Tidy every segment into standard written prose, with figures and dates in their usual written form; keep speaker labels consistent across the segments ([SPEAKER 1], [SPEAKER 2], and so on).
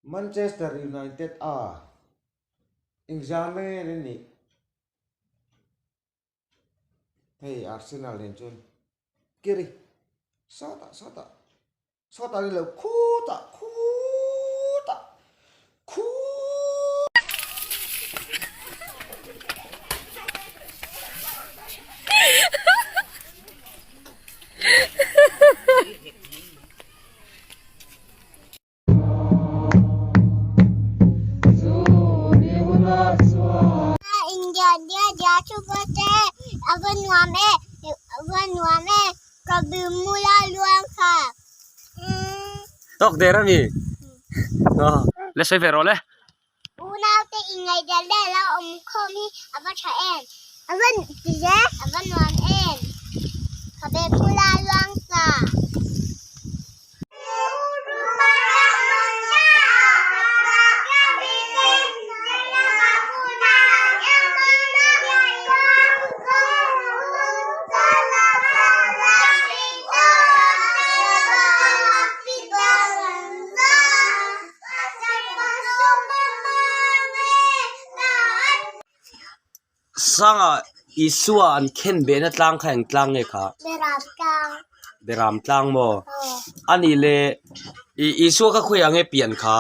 [SPEAKER 1] Manchester United a engzah nge an nih? Hei Arsenal nen chuan kiri sawtah sawtah sawtah ni lo khutah khutah khu
[SPEAKER 2] Tawk der ami le sawi ve rawh le.
[SPEAKER 3] Unaute inngaihdan leh lo awm khawm hi a va tha em? A va ti hle, a va nuam em? Khabe phula luang ta.
[SPEAKER 2] Sanga Isua an khen behna tlang kha eng tlang nge kha?
[SPEAKER 3] Beram tlang.
[SPEAKER 2] Beram tlang maw? A nih le Isua kha khawiah nge pian kha?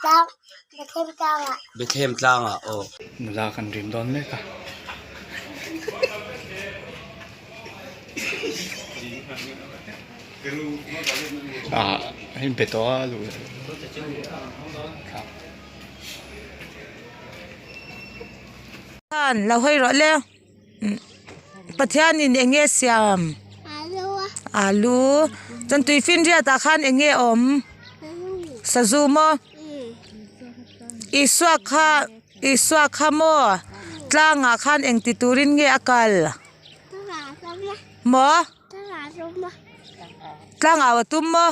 [SPEAKER 3] Tlang, Bethlehem tlangah.
[SPEAKER 2] Bethlehem tlangah aw.
[SPEAKER 4] Nula kan rim dawn mek a. Ah hei be tawh a luh leh thlak.
[SPEAKER 5] Khan lo hawi rawh le Pathianin eng nge siam alu chuan tui finriat ah khan eng nge awm sazu maw Isua kha Isua kha maw tlangah khan eng ti turin nge a kal maw tlangau a tum maw.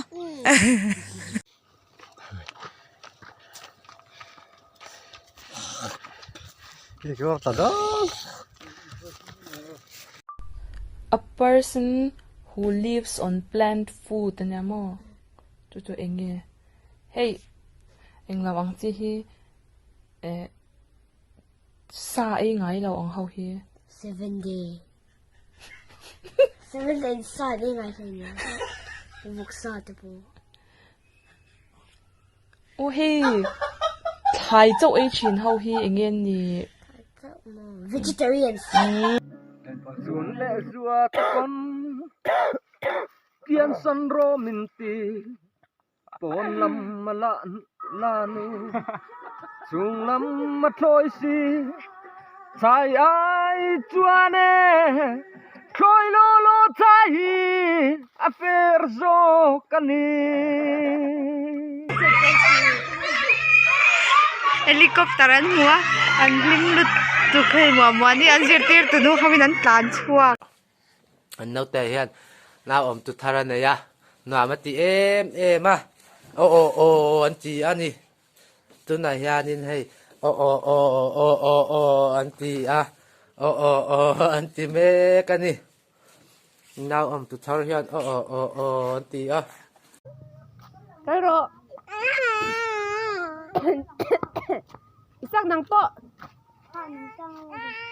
[SPEAKER 6] A person who lives on plant food ania maw chu chu eng nge hei englo ang chi hi eh sa ei ngai lo ang ho hi.
[SPEAKER 3] Seven day seven day sa ei ngai hlei vawk sa te pawh.
[SPEAKER 6] Aw hei thlai chauh ei thin ho hi eng nge an nih?
[SPEAKER 3] Vegetarians.
[SPEAKER 7] Zun leh zuat pawn Tian san rawh min ti Pawn lam a la la nu Chung lam a thlawi si Chai ai chuan e Thlawi law law chai hi a fer zawk a ni.
[SPEAKER 8] Helicopter an hmu a an hlim lutuk hei muah muah ni an zirtirtu nu ho in an tlan chhuak.
[SPEAKER 9] An naute hian nau awm tu thar a nei a, nuam a ti em em a, aw aw aw an ti a ni. Tunah hianin hei aw aw aw aw aw aw an ti a, aw aw aw an ti mek a ni. Nau awm tu thar hian aw aw aw aw an ti a.
[SPEAKER 8] Kal rawh. Isak nang pawh.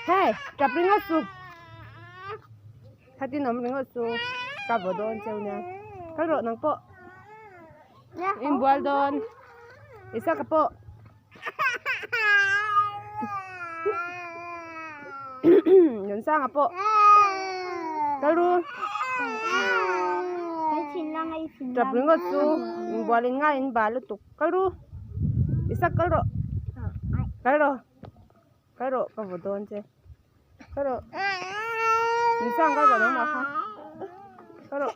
[SPEAKER 8] Hei, tap ringawt su. Khatin awm ringawt su. Ka vaw dawn cheu nia. Kal rawh nang pawh. Inbual dawn. Isaka pawh. Nunsanga pawh. Kal ru. Tap ringawt su. Inbual in ngai in bal lutuk. Kal ru. Isak kal rawh. Kal rawh. Kal rawh ka vaw dawn che. Kal rawh. Nunsang kal rawh nangmah kha. Kal rawh.